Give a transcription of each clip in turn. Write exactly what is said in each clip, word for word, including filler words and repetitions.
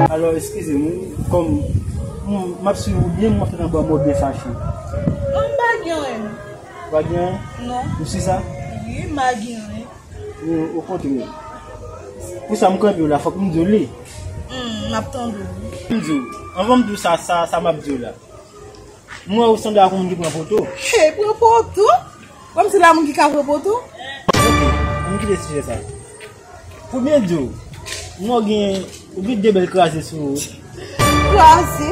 Alò, eskize m, kòm m, m ap swiv ou byen, m ap tann anba m, mwen byen fache. Non, m pa gen anyen. Pa gen anyen? Non. Ou si sa? Wi, m pa gen anyen. Wi, okontrè. Pou sa m kanpe w la, fòk m di w li. Hmm, m ap tande w. M di w, anvan m di w sa, sa, sa m ap di w la. M wè ou sanble ak yon moun ki pran foto. Hey, pran foto? Kòmsi la moun ki ka pran foto? Ok, ann kite sijè sa. Pou byen di w, m wè w gen, ou gen de bèl kraze sou ou. Kraze?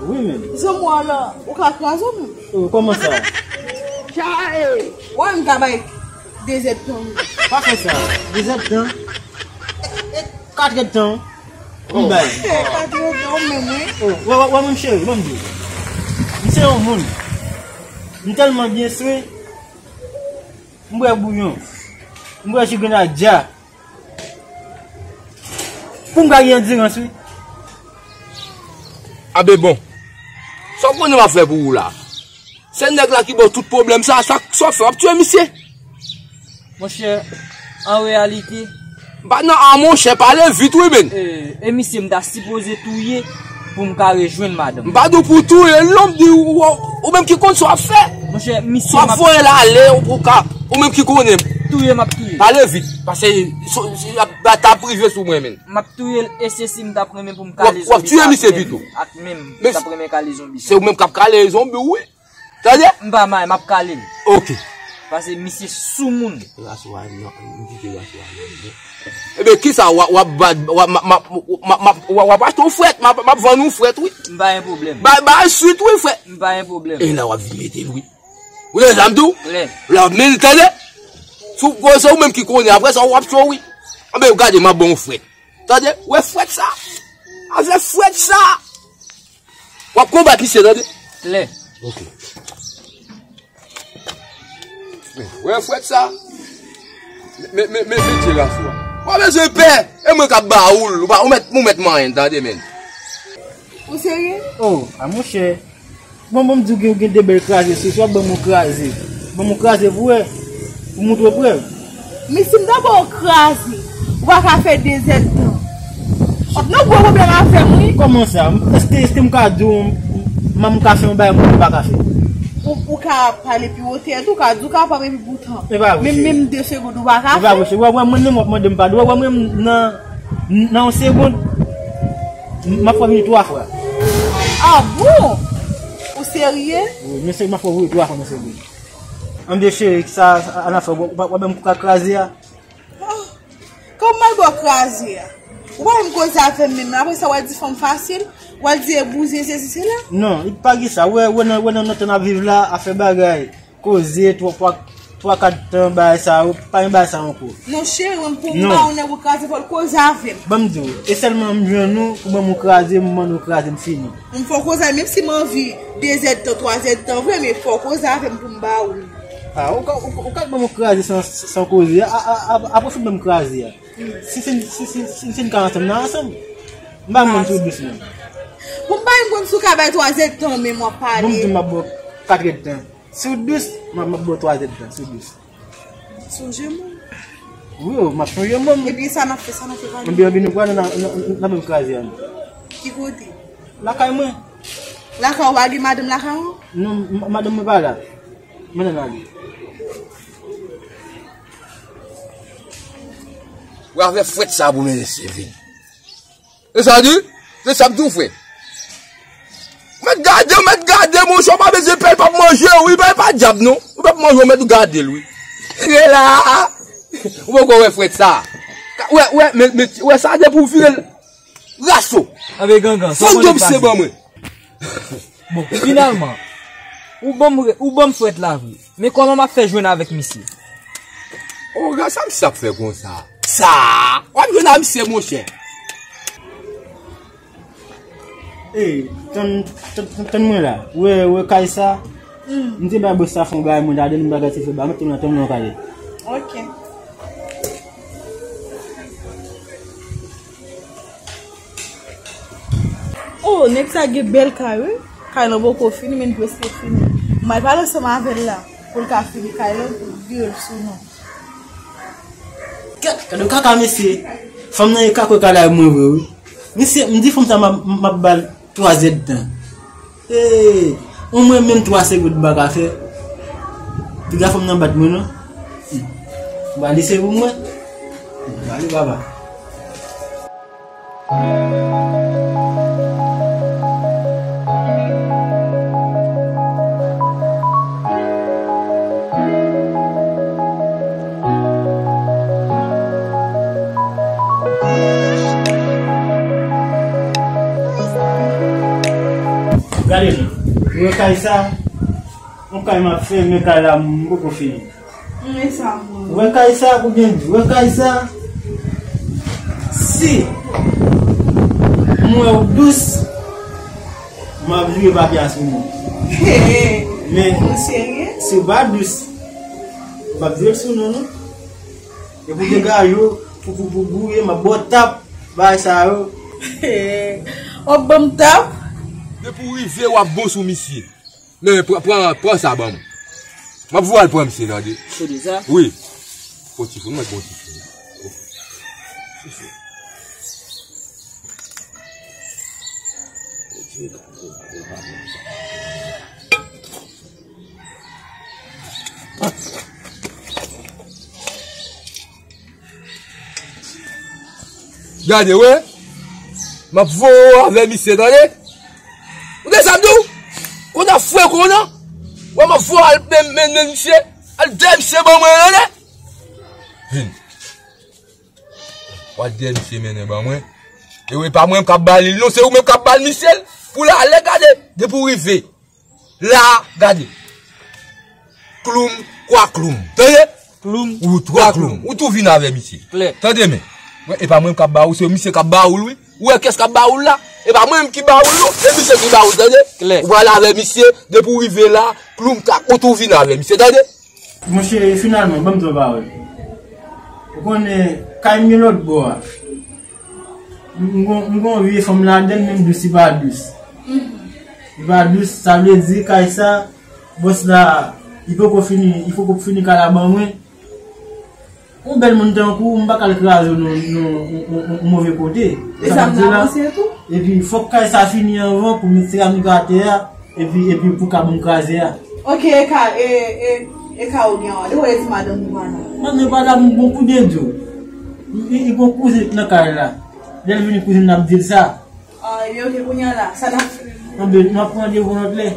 Wi, menm. Zanmi w la, ou ka kraze w menm? Oh, kòman sa? Ou wè m ka bay de zèdtan. Pa fè sa. De zèdtan? E, e, kat èdtan. M bay. E, kat èdtan, ou menm, wi. Oh, wè, wè, wè, menm cheri, ban m di w. M se yon moun. M tèlman byen swe. M bwè bouyon. M bwè ji grenadya. Pou m ka gen andirans, wi. Abe bon. Sa w konnen m ap fè pou ou la? Se nèg la ki ba w tout pwoblèm sa, sa, sa w ap fè, w ap tiye misye. Monchè, an reyalite, m pa nan a monchè, pale vit wi, men. E, e misye m ta sipoze touye pou m ka rejwenn madanm. M pa di w pou touye l non, m di w, ou, ou menm ki konn sa w ap fè. Monchè, misye m ap voye l ale, ou, ou ka, ou menm ki konnen. Touye m ap touye. Pale vit, paske so, si, ap, ap, ta prive sou mwen, men. M ap touye l, e se si m t ap renmen pou m kale zonbi sa. W ap, w ap tiye misye pito. Ak men m, m t ap renmen kale zonbi sa. Se ou menm k ap kale zonbi, wi. Tande? M pa may, m ap kale l. Ok. Paske misye sou moun. Raso a, non, m kite raso a, non. Ebyen, kisa w ap, w ap, w ap, w ap, w ap, w ap, w ap achte yon frèt, m ap, m ap vann yon frèt, wi. M pa gen pwoblèm. Bay, bay swit, wi, frèt. M pa gen pwoblèm. E la w ap vin mete l, wi. Ou tande sa m di w? Klè. La w ap men l, tande? Sou, se ou menm ki konnen, apre sa, w ap cho, wi. Anben, gade, m ap ban w frèt. Tande? Wè frèt sa? Avè frèt sa! W ap konbat misye, tande? Klè. Ok. Wè frèt sa? Men, men, men, men, men, tira sou a. W pa bezwen pè. E mwen k ap ba ou l. Ou pa, ou mèt, ou mèt manyen, tande, men. Ou serye? Oh, a monchè. Bon, bon, m di w gen, gen de bèl kraze sou, sou w ap ban m yon kraze. Ban m yon kraze pou wè. Pou moutre w prèv. Men si m ta ba w kraze, ou pa ka fè de zèdtan. W ap nan gwo pwoblèm avè m, wi. Kòman sa? Èske, èske m ka di w, m, m, m ka fè yon bagay, mwen m pa ka fè? Ou, ou ka pale pi wotè tou, ou ka di w kapab epi poutan. E pa vre, menm, cheri. Menm de segonn ou pa ka fè. E pa vre, cheri. Wè, wè, mwen menm w ap mande m padon. Wè, wè, mwen menm nan, nan yon segonn, m, m ap fè w vini twa fwa. Ah bon? Ou serye? Wi, men se m ap fè w vini twa fwa nan segonn. Anben cheri, sa, sa, an afè, w, w, w ap ban m kraze a? Oh, kòman m al ba w kraze a? Ou pa menm koze avè m menm, apre sa w al di fanm fasil, w al di e bouzen sesi sela. Non, li pa gen sa. Wè, wè nan, wè nan, nan tan n ap viv la, afè bagay, koze, twa, twa, twa, kat tan, bagay sa yo, pa gen bagay sa ankò. Non, cheri, mwen pou m ba yon nèg ou kraze, fò l koze avè m. Ban m di w, e sèlman m jwenn ou, ou ban m yon kraze, m mande w kraze, m fini. M fò koze, menm si m anvi de zèdtan, twa zèdtan vre, men fò koze avè m pou m ba ou li. Ah, ou ka, ou, ou ka ban m yon kraze san, san koze. A, a, a, apre fò ban m kraze a. Si, si, si, si, si, si n ka ansanm, n a ansanm. M pa konn sou dous menm. Pou m pa menm konn si w ka bay twa zèdtan, men m ap pale. Bon, m di m ap ba w kat èdtan. Sou dous, m ap, m ap ba w twa èdtan, sou dous. Sonje mwen. Wi, o, m ap sonje mwen. Ebyen, sa n ap fè, sa n ap fè, pale. Ebyen, ebyen, nou pral nan, nan, nan, nan menm kraze a, nou. Ki kote? Lakay mwen. Lakay ou pa gen madanm lakay ou? Non, m, madanm mwen pa la. Mwen nan lari. Ou avè frèt sa pou mennen se vin. E sa di? Se sa m di w, frè. Mèt gade, mèt gade, monchè, w pa bezwen pè, l p ap manje w, wi, pa, pa dyab, non. Ou p ap manje w, mèt gade l, wi. Rela. Ou poko wè frèt sa. Wè, wè, men, men, wè sa, depi w vire l. Raso. Anben, gangan, sa w konnen k pase. Fòk misye ban mwen. Bon, finalman, ou ban m re-, ou ban m frèt la vre. Men kòman m ap fè jwenn avèk misye? O, gad sa misye ap fè konsa. Sa! W ap jwenn ak misye, monchè. Ey, tann, tann, tann, tann mwen la. Ou wè, ou wè kay sa? M te bay bòs sa fon bagay mwen ladan, m bagay ti fè ba, mete mwen tann mwen nan kay. Ok. Oh, nèg sa gen bèl kay, wi. Kay lan poko fini, men li prèske fini. M al pale ansanm avè l la, pou l ka fini kay lan, pou l vire l sou nou. Gad, gad yon kaka mesye. Fanm nan e ka kwè kalay mwen vre, wi. Mesye, m di fanm sa m ap, m ap ba l twa zèdtan. Ee, omwen menm twa segonn m pa ka fè. Piga fanm nan bat mwen, non. M ba li se pou mwen. M ba li papa. Gade non, ou wè kay sa, yon kay m ap fè, men kay la m poko fini. Men sa, mwen. Ou wè kay sa, ou byen di, ou wè kay sa? Si m wè ou dous, m ap vire papye a sou nou. Men, ou serye? Si ou pa dous, ou p ap vire l sou nou, non. E pou dega yo, pou, pou, pou gouye, m ap ba w tap, bagay sa yo. W ap ban m tap? Depi w rive, w ap bon sou misye. Men, pran, pran, pran sa ban mwen. M ap voye al pran misye, tande? Kote sa? Wi. Fò ti foun, mwen bon ti foun. Gade, wè. M ap voye w avè misye, tande? Ou tande sa m di w? Konn ap fwe konnen. Wè, m ap voye w al men, men, men misye. Al dèyè misye ban mwen, tande? Vin. W al dèyè misye mennen ban mwen. E wè, e pa mwen k ap ba li l, non, se ou menm k ap ba l misye l. Pou l ale, gade. Depi w rive. La, gade. Kloum, kwa kloum. Tande? Kloum, ou twa kwa kloum. Kloum. Ou tou vin avè misye. Klè. Tande men. Mwen, e pa mwen k ap ba ou, se misye k ap ba ou l, wi. Ou wè kès k ap ba ou l la? E pa mwen menm ki ba ou l, non. Se misye ki ba ou l, tande? Klè. Ou pral avè misye, depi w rive la, kloum, kwa, ou tou vin avè misye, tande? Monchè, finalman, ban m di w yon pawòl. Ou konnen, kay m gen lòt bò a. M, m gon, m gon vye fanm ladann, men m dous, li pa dous. Li pa dous, sa vle di, kay sa, bòs la, li poko fini, li poko fini kay la ban mwen. Yon bèl moun tankou w, m pa ka al kraze w nan, nan, nan, nan, nan move kote. E sa m di la. Epi, fòk kay sa fini anvan pou m met seramik atè a. Epi, epi pou ka ban m kraze a. Ok, e ka, e, e, e ka ou gen an? Depi w di madanm ou pa la. Madanm pa la, m gon kouzin di w. Li, li gon kouzin nan kay la. Lè l vini kouzin nan ap di l sa. Ah, ebyen, ok, kounye a la, sa n ap fè? Anben, n ap pran randevou yon lòt lè.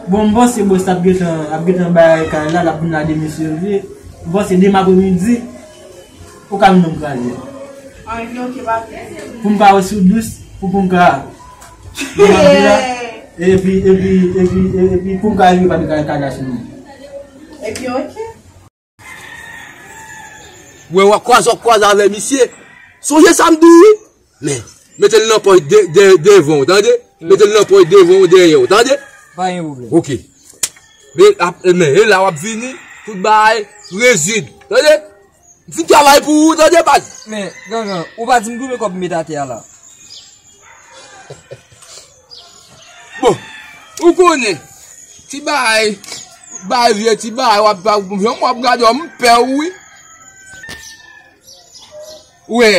Bon, m panse bòs ap gentan, ap gentan bay kay la, l ap vin la demen si Dye vle. M panse demen apremidi, ou ka vin ban m kraze. Ah, ebyen, ok, pa gen. Pou m ka wè si w dous, pou, pou m ka Epi, epi, epi, epi, epi, pou m ka rive pa de kay, kay la sou mwen. Epi, ok. Wè, w ap kwaze, w ap kwaze avè misye. Sonje sa m di w, wi. Men, mete l nan pòch de, de, devan w, tande? Mete l nan pòch devan w, dèyè w, tande? Pa gen pwoblèm. Ok. Men, ap, men, e la w ap vini, tout bagay, rezid, tande? M fin travay pou ou, tande, baz? Men, Gangan, ou pa di m konbyen kòb m met atè a la? Bon, ou konnen, ti bagay, bay vye ti bagay, w ap, w ap, jan w ap gade, m pè w, wi. Wè,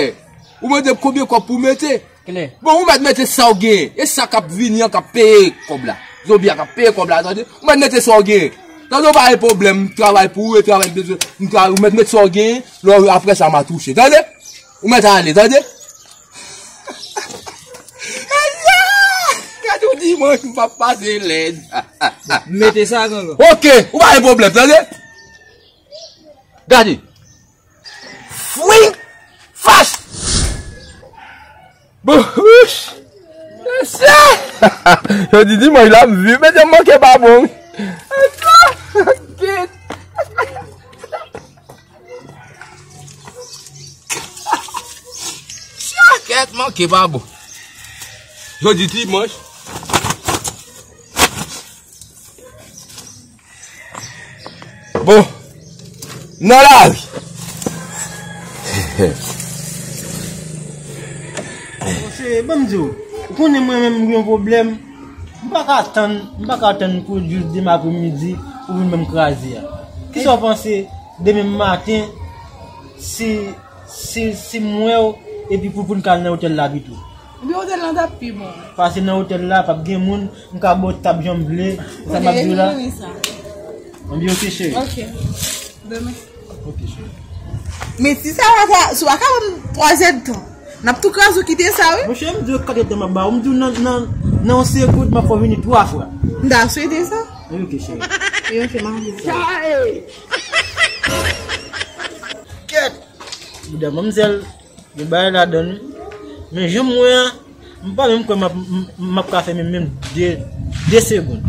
ou mande m konbyen kòb pou mete? Klè. Bon, ou mèt mete sa w genyen. E sa k ap vini an k ap peye kòb la. Zonbi a k ap peye kòb la, tande? Ou mèt mete sa w genyen. Tande, w pa gen pwoblèm, m travay pou ou, e travay m bezwen, m tra-, ou mèt mete sa w genyen, lè w, aprè sa, m a touche, tande? Ou mèt ale, tande? Gade yon dimanch, m p ap pase lèd. Mete sa, Gangan. Ok, ou pa gen pwoblèm, tande? Gade. Fring! Fach! Bouch! Mesye! Jodi dimanch la, m viv, mesye, m manke pa bon. Kèt! Kèt, manke pa bon. Jodi dimanch. Bon, nan lari. Monchè, ban m di w. Ou konnen mwen menm m gen yon pwoblèm. M pa ka tann, m pa ka tann pou jis demen apremidi pou vin ban m kraze a. Kisa w panse demen maten si, si, si m wè w epi pou, pou n ka al nan otèl la pito? Ebyen otèl lan t ap pi bon. Pase nan otèl la, p ap gen moun, m ka ba w tab jan m vle, sa m ap di w la. Anbyen ok cheri. Ok. Demen. Ok cheri. Men si sa va, sa, si w pa ka ban m twa zèdtan, n ap tou kraze w kite sa wi. Monchè, m di w kat zèdtan m ap ba w, m di w nan, nan, nan yon segonn m ap fè w vini twa fwa. M ta swete sa. Ok cheri. Wi, ok, m ap di sa. Kèt! Bouda manmzèl. Gen bagay ladan l wi. Men jan m wè a, m pa menm kwè m ap, m, m ap ka fè menm, menm de, de segonn.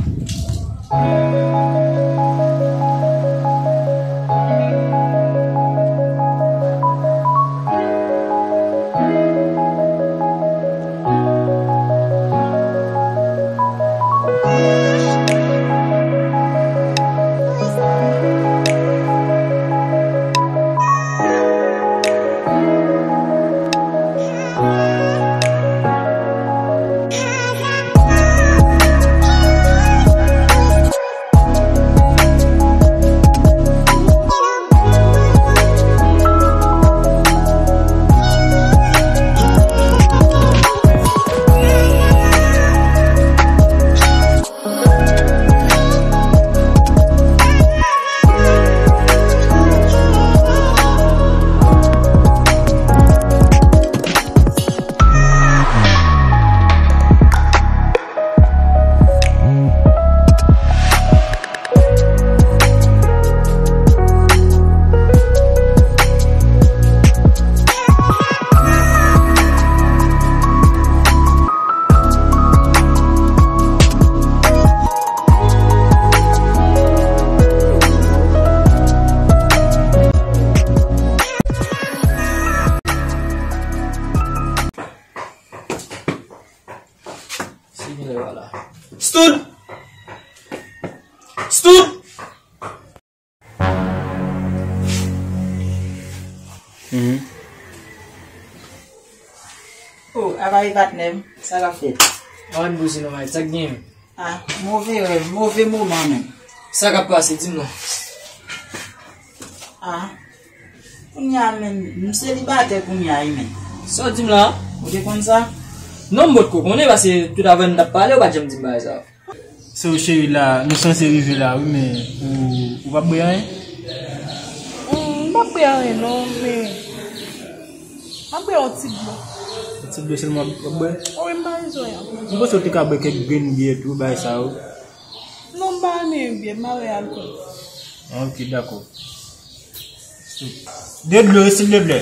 Stud! Stud! Mhm. Oh, avay patnè m, sa k ap fèt? Mwen bouzin non, Mike, sa k gen? Ah, move rèv, move moman menm. Sa k ap pase, di m non. Ah, kounye a menm, m selibatè kounye a wi menm. Sa w di m la? Ou te konn sa? Non, m potko konnen, paske tout avan n t ap pale, ou pa t janm di m bagay sa. Se w cheri la, nou sanse rive la wi, men ou, ou p ap bwè anyen? Hmm, m p ap bwè anyen non, men m ap bwè yon ti dlo. Yon ti dlo sèlman w ap bwè? Wi, m pa bezwen anyen. M panse w te ka bwè kèk grenn byè tou, bagay sa yo. Non, m pa renmen byè, m pa renmen alkòl. Ah, ok, dakò. De dlo wi, silvouplè.